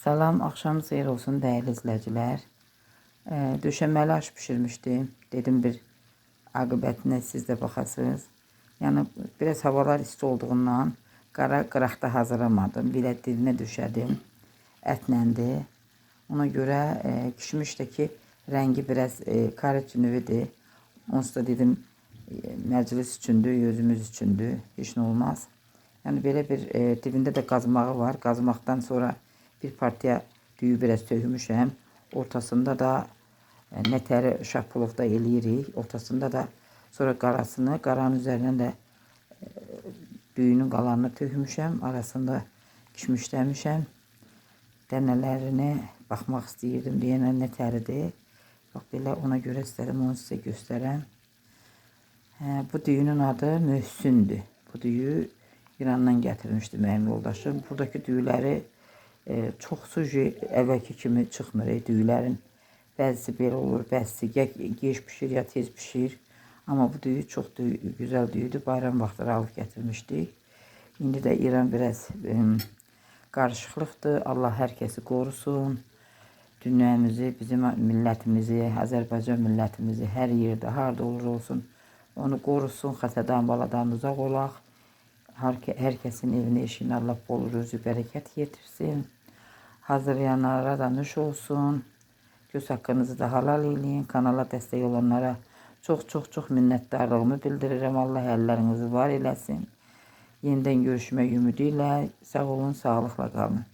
Salam, axşamınız xeyir olsun dəyərli izləyicilər. Döşəməli aş bişirmişdim. Dedim bir aqibətinə siz də baxasınız. Yəni biraz havalar isti olduğundan qara qıraqda hazırlamadım. Belə dilinə döşədim. Ətləndir. Ona görə kişmiş də ki rəngi biraz kariçinlidir. Onsuz da dedim məclis üçündür, özümüz üçündür. Heç nə olmaz. Yəni belə bir dibində də qazmağı var. Qazmaqdan sonra bir partiya düyü biraz tökmüşəm. Ortasında da nətəri şahpulovda eləyirik. Ortasında da sonra qarasını, qaranın üzərinə də düyünün qalanını tökmüşəm. Arasında kişmişləmişəm. Dənələrini baxmaq istəyirdim deyənə nətəridir. Bax belə ona görə istədim onu sizə göstərəm. Hə, bu düyünün adı Möhsündür. Bu düyü İrandan gətirmişdi mənim yoldaşım. Buradakı düyüləri çoxsu əvvəlki kimi çıxmır. Düyülərin bəzisi belə olur, bəzisi ya gec pişir, ya tez pişir. Amma bu düyü çox gözəl düyüdür. Bayram vaxtları alıb gətirmişdik. İndi də İran biraz qarışıqlıqdır. Allah hər kəsi qorusun. Dünyamızı, bizim millətimizi, Azərbaycan millətimizi hər yerdə, harda olur olsun, onu qorusun, xətadan, baladan uzaq olaq. Hər kəsin evinə, eşiyinə Allah bol ruzi, bərəkət yetirsin. Hazırlayanlara da nuş olsun. Göz haqqınızı da halal eləyin. Kanala dəstək olanlara çox, çox, çox minnətdarlığımı bildirirəm. Allah əllərinizi var eləsin. Yenidən görüşmək ümidi ilə sağ olun, sağlıqla qalın.